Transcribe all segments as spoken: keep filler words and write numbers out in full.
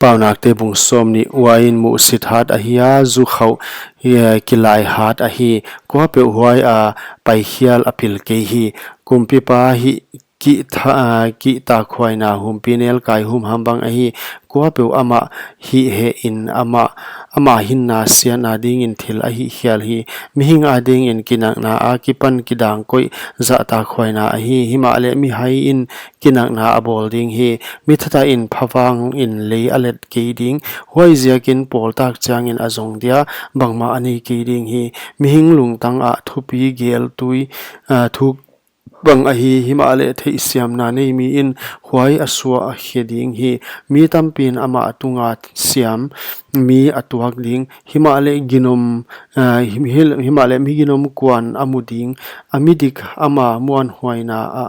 Paunakte bung sawmnih. Uain muhsit hat ahi a, zu khauh, eh, kilai hat ahi. Kuapeuh huai a paikhial a pil kei hi. Kumpipa hih kihta-, ah, kihtakhuaina humpi nelkai humham bang ahi. Kuapeuh amah hihhehin amah, ama hinna siatna dingin thil a hihkhial hi. Mihing adingin kinakna akipan kidang koih zahtakhuaina ahi. Himahleh mihaiin kinakna a bawl ding hi. Mi thatain phavangin lei a let kei ding. Huaiziakin pawltak chiangin a zong dia, bangmah a nei kei ding hi. Mihing lungtang ah thupi gel tui, ah, thuk bang ahi. Himahleh theihsiamna nei miin huai a suah a khe ding hi. Mi tampiin amah tunga siam mi a tuak ding. Himahleh ginom, ah, him-, hil-, himahleh mi ginom kuan a mu ding. A midik ama muanhuaina a,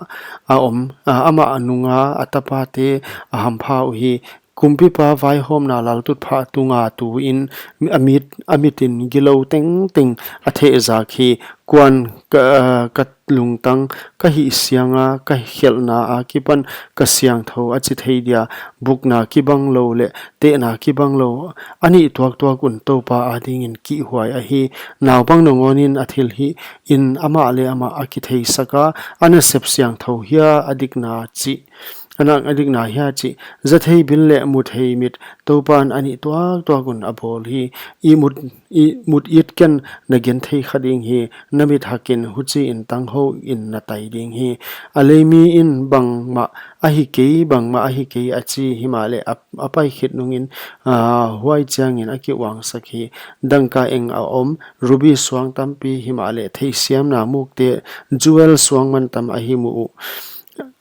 a om, ah, amah nunga a tapate a hampha uhi. Kumpipa vaihawmna laltutphah tunga tuin a mit, a mitin gilou tengteng a thehzak hi. Kuan ka, ka lungtang ka hih sianga ka khelhna akipan ka siangthou a chi thei dia. Bukna kibanglou leh tehna kibanglou a nih tuaktuak un Toupa adingin kihhuai ahi. Naupang nangawn in a thilhihin amah leh amah a kitheisaka, a nasep siangthou hia a dikna chih, a nak a dikna hia chih. Zathei bil leh muthei mit Toupan a nih tuaktuak un a bawl hi. Ihmut, ihmut it ken na genthei kha ding hi. Na mit hakin huchiin tanghouin na tai ding hi. A lei miin bangmah ahi kei, bangmah ahi kei a chi. Himahleh a, a pai khit nungin, ah, huai chiangin a kiuangsak hi. Dangka eng a om, rubi suang tampi, himahleh theihsiamna mukte, jewel suang mantam ahi mu uh.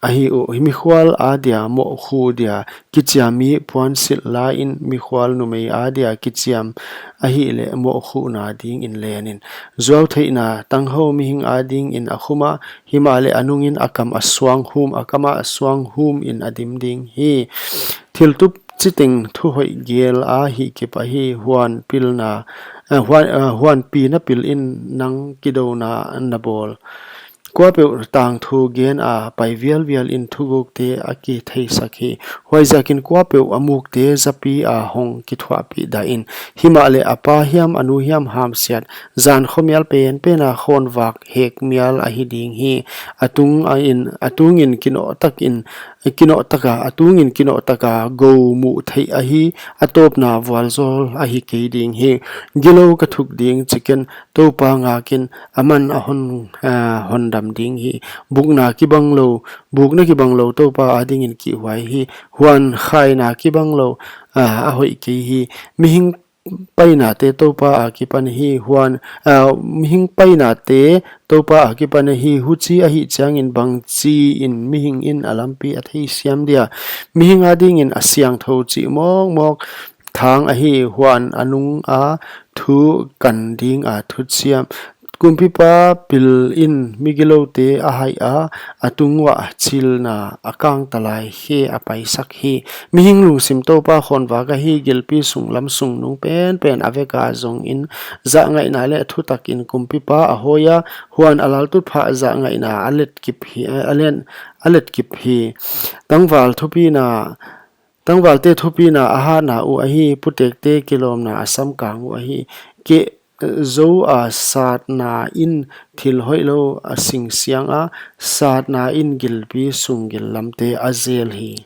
Ahi uh, mikhual adia mohkhu dia kichiam mi puansilh lain, mikhual numei adia kichiam ahihleh mohkhuhna dingin lenin. Zuautheihna tanghou mihing adingin a khuma, himahleh a nungin a kam a suang hum, a kam a suang humin a dim ding hi. Thiltup chiteng thuhoih gel a hihkip ahi. Huan pilna, eh, huan, eh, huanpina pilin nang kidouna na bawl. Kuapeuh tangthu gen a pai vialvialin thugukte a kitheisak hi. Huaiziakin kuapeuh a mukte zapi a hong kithuahpih dahin. Himahleh a pa hiam a nu hiam hamsiat, zan khomial penpen a khonvak hek mial ahi ding hi. A tung a in, a tungin kinoh takin, kinoh taka, a tungin kinoh taka gou muh theih ahi. A tawpna vualzawl ahi kei ding hi. Gilou ka thuk ding chi ken, Toupa ngakin aman a hon, ah, hondam ding hi. Bukna kibanglou, bukna kibanglou Toupa adingin kihhuai hi. Huan khaina kibanglou, ah, a hoih kei hi. Mihing painate Toupa akipan hi. Huan, ah, mihing painate Toupa akipan hi. Huchi ahih chiangin bangchiin mihingin a lampi a theisiam dia. Mihing adingin a siangthou chih mawkmawk thang ahi. Huan a nunga thu kan dinga thuchiam. Kumpipa pilin migiloute a haih a, a tunguah chilna a kangtalai khe a paisak hi. Mihing lungsim Toupa khonvak ahi. Gilpi sunglam sungnung penpen a veka zongin zahngaihna leh thutakin kumpipa a hawia. Huan a laltutphah zahngaihna a letkip hi, a len, a letkip hi. Tangval thupina, tangvalte thupina a hatna uh ahi. Putekte kilawmna a samkang uh ahi. Keh zou a satna in thil hoihlou a singsiang a, satna in gilpi sunggil lamte a zel hi.